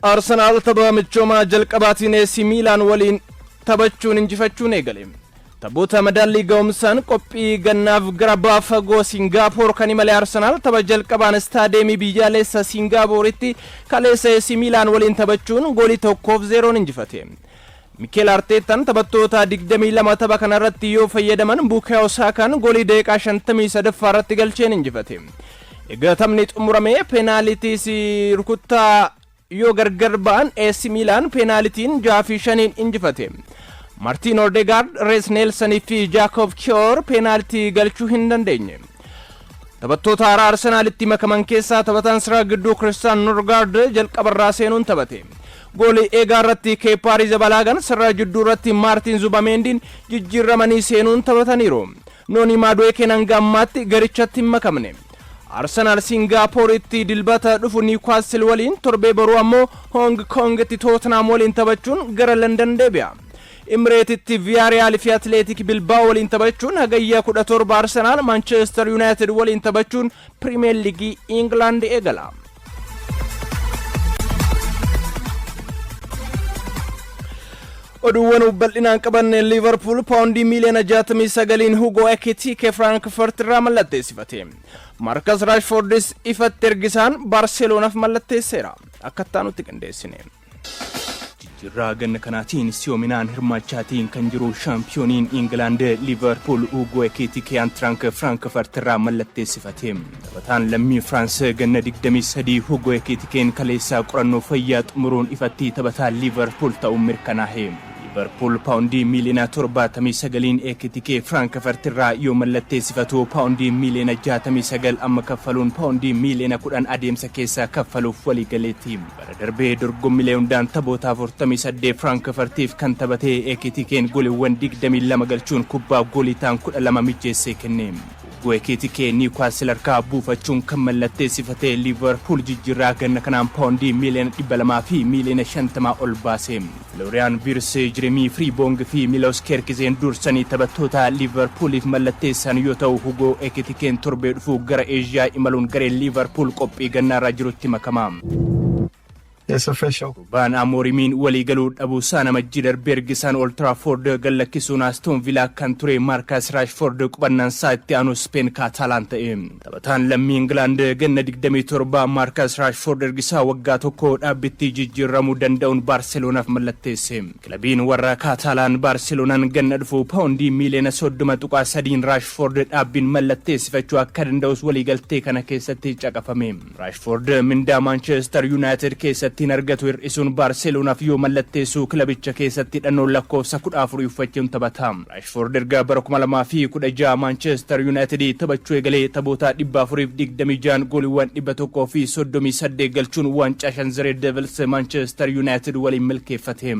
Arsenaal tapha michoomaa jalqabaatiin AC Miilaan waliin taphachuun injifachuun eegale. Taphoota madaallii ga'umsaan qophii gannaaf gara baha fagoo Singaapoor kan imale Arsenaal tapha jalqabaan istaadeemii biyyaalessa Singaapooritti kaleessa AC Miilaan waliin taphachuun goolii 1f 0n injifate. Mikeel Arteettaan taphattoota 22 tapha kanarratti yoo fayyadaman Bukaayoo Saakaan goolii daqiiqaa 53ffaa irratti galcheen injifate. Egaa taphni xumuramee peenaaliitiis rukuttaa yoo gargar ba'an AC Miilaan peenaalitiin 6 fi 5n injifate. Martiin Odegaard, Rees Neelsan fi Jaakob Kiyoor peenaalitii galchuu hin dandeenye. Taphattoota haaraa Arsenaalitti makaman keessaa taphataan siraa gidduu Kiristaan Norgaard jalqabarraa seenuun taphate. Goolii eegaa irratti Keeppaa Arizabalaagan sarara jidduu irratti Maartiin Zubameendiin jijjiirramanii seenuun taphataniiru. Noonii Maadu'eekeen hanga ammaatti garichatti hin makamne. Arsenaal Siingaapooritti Dilbata dhufu Niwkaastil waliin, torbee boruu ammoo Hoong Koongitti Tootnaam waliin taphachuun gara Landan deebi'a. Imireetitti Viyaariyaal fi Atileetik Bilbaa'oo waliin taphachuun Hagayya 17 Arsenaal Maanchestar Yuunaayitid waliin taphachuun Piriimeer Liigii Ingilaand eegala. Oduuwwan bal'inaan qabanne Liivarpuul paawundii miiliyoona 69n Hugoo Ekitiikee Firaankfurt irraa mallatteessifate. Maarkas Raashfoordis ifatti ergisaan Baarseloonaaf mallatteesseera. Akka itti aanutti qindeessine. Jijjiirraa ganna kanaatiin si'oominaan hirmaachaatiin kan jiru shaampiyooniin Ingilaand Liivarpuul Huugoo Ekiitikee Antiraank Firaankfurt irraa mallatteessifate. Taphataan lammii Firaans ganna 23 Huugoo Ekiitikeen kaleessaa qorannoo fayyaa xumuruun ifatti taphataa Liivarpuul ta'uun mirkanaahe. Liivarpuul paawundii miiliyoona 79n Ekitikee Firaankfurt irraa yoo mallatteessifatu paawundii miiliyoona 69 amma kaffaluun paawundii miiliyoona 10 adeemsa keessa kaffaluuf waliigaleetti. Bara darbe dorgommilee hundaan taphoota 48 Firaankfartiif kan taphate Ekitikeen gooliiwwan 22 galchuun kubbaa goolii ta'an 12 mijjeessee kenne. Hugo Ekitikee Niwkaastil harkaa buufachuun kan mallatteessifate Liivarpuul jijjiirraa ganna kanaan paawundii miiliyoona 200 fi miiliyoona 50 ol baase. Filooriyaan Viirs, Jiremii Firiiboong fi Miloos Keerkizeen dursanii taphattoota Liivarpuuliif mallatteessan yoo ta'u, Hugoo Ekitikeen torbee dhufu gara Eeshiyaa imaluun garee Liivarpuul qophii gannaarra jirutti makama. It's official. Ruubaan Amoorimiin waliigaluu dhabuusaa Amajjii darbe ergisaan Old Trafford gad lakkisuun Aston Villaa kan ture Maarkas Raashford qubannaan isaa itti aanu Speen Kaataalaan ta'e. Taphataan lammii Ingilaand ganna 27 Maarkas Raashford ergisaa waggaa tokko dhaabbitti jijjiirramuu danda'uun Baarseloonaaf mallatteesse. Kilabiin warra Kaataalaan Baarseloonaan ganna dhufu paawundii miiliyoona 30.3n Raashford dhaabbiin mallatteessifachuu akka danda'us waliigaltee kana keessatti caqafame. Raashford mindaa Maanchestar Yuunaayitid keessatti hin argatu hir'isuun Baarseloonaaf yoo mallatteessu kilabicha keessatti hidhannoo lakkoofsa 14 uffachuun taphata. Raashford erga bara 2016 Maanchestar Yuunaayitid taphachuu eegalee taphoota 426 gooliiwwan 138 galchuun waancaa shan Red Devils Maanchestar Yuunaayitid waliin milkeeffate.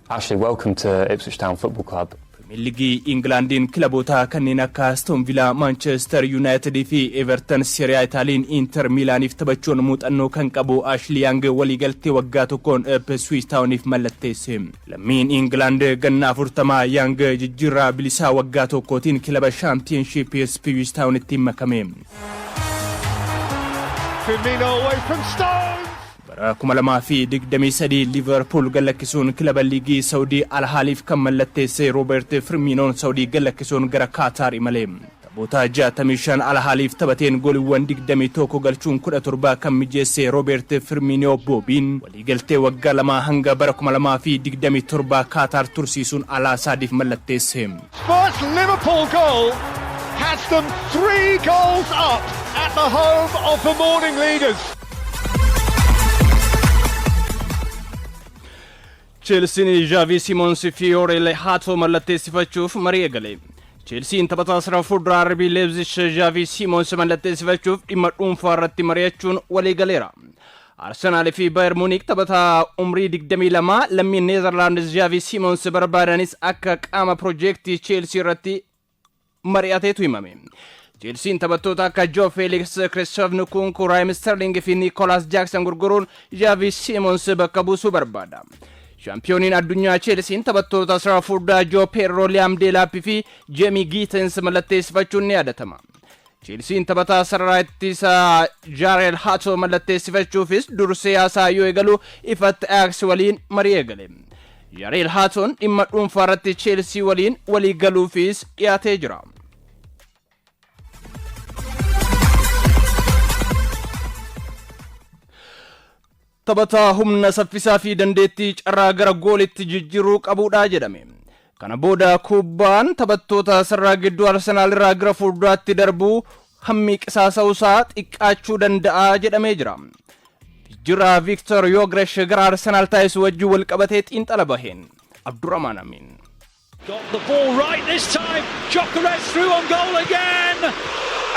Ashley, welcome to Ipswich Town Football Club. Pirimeer Liigii Ingilaandiin kilaboota kanneen akka Aston Villa, Manchester United fi Everton, Serie A Itaaliin Inter Miilaaniif taphachuun muuxannoo kan qabu Ashley Young waliigaltee waggaa tokkoon Ipswich Towniif mallatteesse. Lammiin Ingilaand ganna 40 Young jijjiirraa bilisaa waggaa tokkootiin kilaba Championship Ipswich Townitti makame. Firmino away from Stones. Bara 2023 Liverpool gad lakkisuun kilaba liigii Saudii Al Ahliif kan mallatteesse Roobert Firminoon Saudii gad lakkisuun gara Kaataar imale. Taphoota 65 Al Ahliif taphateen gooliiwwan 21 galchuun 17 kan mijeesse Roobert Firminoo Boobiin waliigaltee waggaa 2 hanga bara 2027 Kaataar tursiisuun Al Saadiif mallatteesse. First Liverpool goal has them three goals up at the home of the morning leaders. Cheelsiin Zhaavii Simoons fi Yooreel Haatoo mallatteessifachuuf marii eegale. Cheelsiin taphataa sarara fuulduraa RB Leipzig Zhaavii Simoons mallatteessifachuuf dhimma dhuunfaa irratti mari'achuun walii galeera. Arsenaal fi Bayer Munich taphataa umrii 22 lammiin Neezerlaand Zhaavii Simoons barbaadanis akka qaama piroojeektii Cheelsii irratti mari'ateetu himame. Cheelsiin taphattoota akka Joo Felix, Christoph Nkunku, Raheem Sterling fi Nicolas Jackson gurguruun Zhaavii Simoons bakka buusuu barbaada. Shaampiyooniin addunyaa Cheelsiin taphattoota sarara fuulduraa Joo Pedro, Liam Delap fi Jamie Gittens mallatteessifachuun ni yaadatama. Cheelsiin taphataa sararaa ittisaa Jaareel Haatoo mallatteessifachuufis dursee haasaa yoo eegalu, ifatti Ajax waliin marii eegale. Jaareel Haatoon dhimma dhuunfaa irratti Cheelsii waliin walii galuufis dhiyaatee jira. Taphataa humna, saffisaa fi dandeettii carraa gara goolitti jijjiiruu qabuudha jedhame. Kana booda kubbaan taphattoota sarara gidduu Arsenaal irraa gara fuulduraatti darbuu hammi qisaasa'uusaa xiqqaachuu danda'a jedhamee jira. Jijjiirraa Viiktor Yoogresh gara Arsenaal taasisu wajjin wal qabatee xiinxala baheen Abdurrahmaan Amin. Got the ball right this time. Gyökeres through on goal again.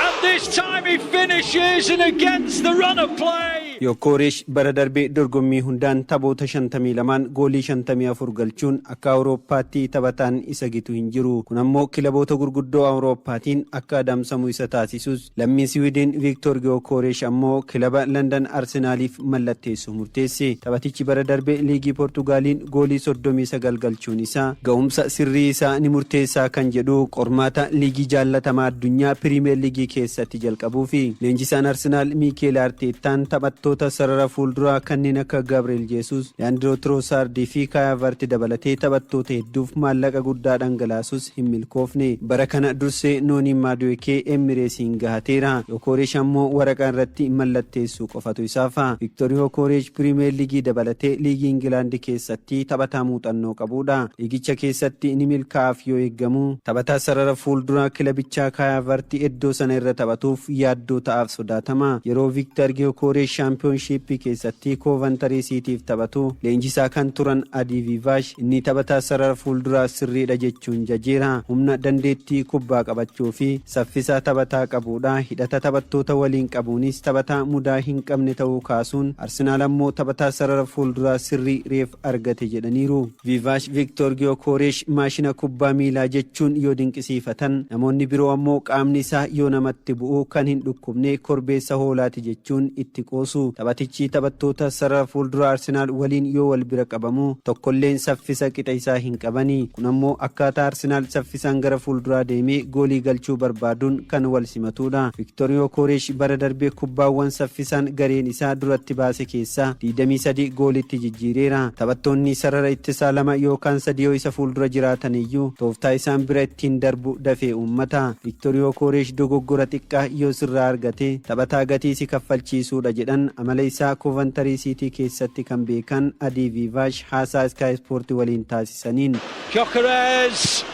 And this time he finishes and against the run of play. Yookooresh bara darbee dorgommii hundaan taphoota 52n goolii 54 galchuun akka Awurooppaatti taphataan isa gitu hin jiru. Kun ammoo kilaboota gurguddoo Awurooppaatiin akka adamsamu isa taasisus, lammii Siwiidin Viiktor Yookooresh ammoo kilaba Landan Arsenaaliif mallatteessuu murteesse. Taphatichi bara darbe liigii Poortugaaliin goolii 39 galchuun isaa ga'umsa sirrii isaa ni murteessaa kan jedhu qormaata liigii jaallatamaa addunyaa Piriimeer Liigii keessatti jalqabuufi. Leenjisaan Arsenaal Miikeel Arteettaan taphattoota sarara fuulduraa kanneen akka Gabriel Jeesus, Leandroo Tiroosaardii fi Kaayaa Varti dabalatee taphattoota hedduuf maallaqa guddaa dhangalaasus hin milkoofne. Bara kana dursee Noonii Maaduekee Emireesiin gahateera. Yookooresh ammoo waraqaa irratti mallatteessuu qofatu isaafa. Viktor Yookooresh Piriimeer Liigii dabalatee liigii Ingilaandi keessatti taphataa muuxannoo qabudha. Liigicha keessatti ni milkaa'aaf yoo eeggamu, taphataa sarara fuulduraa kilabichaa Kaayaa Varti iddoo sana irra taphatuuf yaaddoo ta'aaf sodaatama. Yeroo Viktor Yookooresh Shaampiyoonshiippii keessatti Koovantarii Siitiif taphatu leenjisaa kan turan Adii Viivaash inni taphataa sarara fuulduraa sirriidha jechuun jajeera. Humna, dandeettii kubbaa qabachuu fi saffisaa taphataa qabudha. Hidhata taphattoota waliin qabuunis taphataa mudaa hin qabne ta'uu kaasuun, Arsenaal ammoo taphataa sarara fuulduraa sirrii reef argate jedhaniiru. Viivaash Viktor Giyokooresh maashina kubbaa miilaa jechuun yoo dinqisiifatan, namoonni biroo ammoo qaamni isaa yoo namatti bu'u kan hin dhukkubne korbeessa hoolaati jechuun itti qoosu. Taphatichi taphattoota sarara fuulduraa Arsenaal waliin yoo wal bira qabamu tokkolleen saffisa qixa isaa hin qabani. Kun ammoo akkaataa Arsenaal saffisaan gara fuulduraa deemee goolii galchuu barbaaduun kan wal simatudha. Viktor Giyokooresh bara darbe kubbaawwan saffisaan gareen isaa duratti baase keessaa 23 goolitti jijjiireera. Taphattoonni sarara ittisaa lama yookaan sadi yoo isa fuuldura jiraatan iyyuu tooftaa isaan bira ittiin darbu dafee uummata. Viktor Giyokooresh dogoggora xiqqaa yoo sirraa argate taphataa gatii si kaffalchiisuudha jedhan amala isaa Koovantarii Siitii keessatti kan beekan Adii Viivaash haasaa Sky Sport waliin taasisaniin. Gyökeres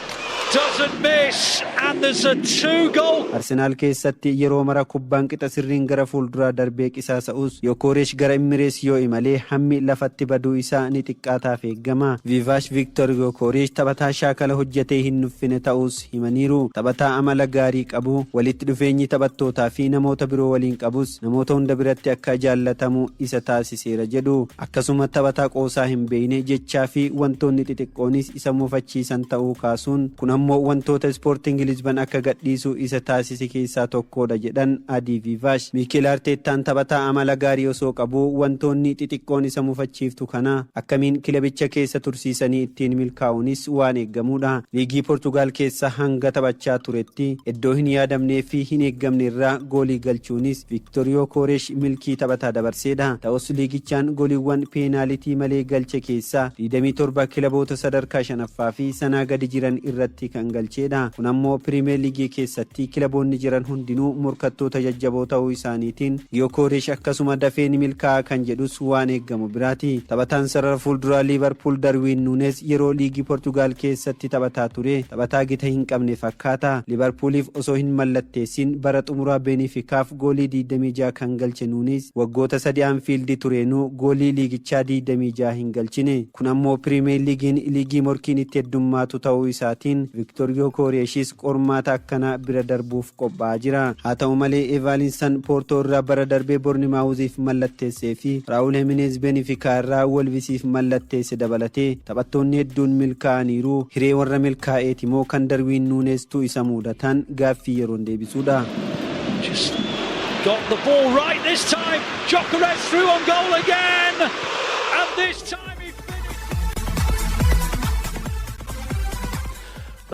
doesn't miss, and there's a two goal. Arsenaal keessatti yeroo mara kubbaan qixa sirriin gara fuulduraa darbee qisaasa'us, Yookooresh gara Imirees yoo imalee hammi lafatti baduu isaa ni xiqqaataaf eeggama. Viivaash Viktor Yookooresh taphataa shaakala hojjetee hin nuffine ta'us himaniiru. Taphataa amala gaarii qabu, walitti dhufeenyi taphattootaa fi namoota biroo waliin qabus namoota hunda biratti akka jaallatamu isa taasiseera jedhu. Akkasuma taphataa qoosaa hin beekne, jechaa fi wantoonni xixiqqoonis isa mufachiisan ta'uu kaasuun, kun ammoo wantoota Ispoortiin Lisban akka gadhiisu isa taasise keessaa tokkodha jedhan Adii Viivaash. Miikeel Arteettaan taphataa amala gaarii osoo qabu wantoonni xixiqqoon isa mufachiiftu kana akkamiin kilabicha keessa tursiisanii ittiin milkaa'uunis waan eeggamudha. Liigii Poortugaal keessa hanga taphachaa turetti iddoo hin yaadamnee fi hin eeggamne irraa goolii galchuunis Viktor Yookooresh milkii taphataa dabarseedha. Ta'us liigichaan gooliiwwan peenaalitii malee galche keessaa 27 kilaboota sadarkaa shanaffaa fi sanaa gadi jiran irratti kan galcheedha. Kun ammoo Piriimeer Liigii keessatti kilaboonni jiran hundinuu morkattoota jajjaboo ta'uu isaaniitiin Giyokooresh akkasuma dafee ni milkaa'a kan jedhus waan eeggamu biraati. Taphataan sarara fuulduraa Liivarpuul Darwiin Nuunes yeroo liigii Poortugaal keessatti taphataa ture taphataa gita hin qabne fakkaata. Liivarpuuliif osoo hin mallatteessin bara xumuraa Beenifikaaf goolii 26 kan galche Nuunes waggoota 3 Anfiildi tureenuu goolii liigichaa 26 hin galchine. Kun ammoo Piriimeer Liigiin liigii morkiin itti heddummaatu ta'uu isaatiin Viktor Giyokooreeshis qormaata akkanaa bira darbuuf qophaa'aa jira. Haa ta'u malee Eevaalinsan Poortoo irraa bara darbee Boornimaawuziif mallatteessee fi Raawul Heminez Beenifikaa irraa Wolvisiif mallatteesse dabalatee taphattoonni hedduun milkaa'aniiru. Hiree warra milkaa'eeti moo kan Darwiin Nuunestu isa mudatan gaaffii yeroon deebisuudha. Just got the ball right this time. Gyökeres through on goal again. And this time.